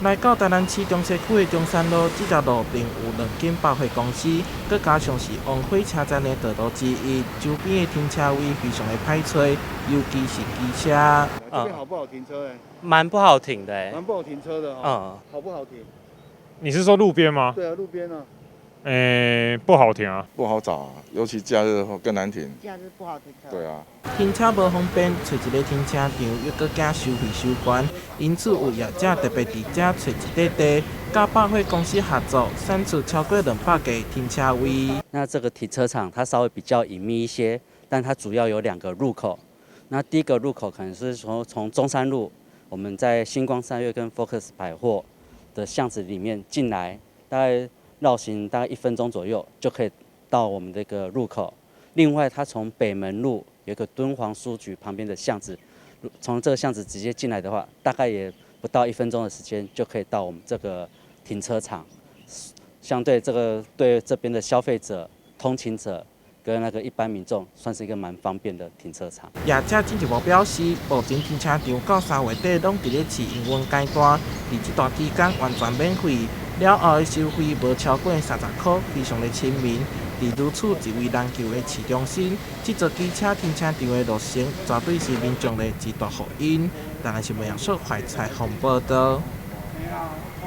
來到台南市中西區的中山路，這條路頂有兩間百貨公司，閣加上是往火車站的道路之一，周邊的停車位非常的歹揣，尤其是機車。這邊好不好停車？蠻不好停的。蠻不好停車的。嗯，好不好停？你是說路邊嗎？對啊，路邊啊。欸，不好停啊，不好找啊，尤其假日更難停。假日不好停車。對啊。停車無方便，揣一个停車場猶閣驚收費收懸，因此有業者特別佇遮揣一塊地，佮百貨公司合作，產出超過200個停車位。那這個停車場它稍微比較隱秘一些，但它主要有兩個入口。那第一個入口可能是從中山路，我們在新光三越跟 Focus 百貨的巷子裡面進來，大概繞行大概1分鐘左右就可以到我們這個入口。另外，它從北門路有一個敦煌書局旁邊的巷子，從這個巷子直接進來的話，大概也不到1分鐘的時間就可以到我們這個停車場。相對這個對這邊的消費者、通勤者跟那個一般民眾，算是一個蠻方便的停車場。業者進一步表示，目前停車場到3月底攏佇咧試營運階段，佇這段期間完全免費，了後的收費無超過30塊，非常的親民。佇如此一位難求的市中心，這座機車停車場的落成，絕對是民眾的一大福音。台南新聞葉淑懷採訪報道。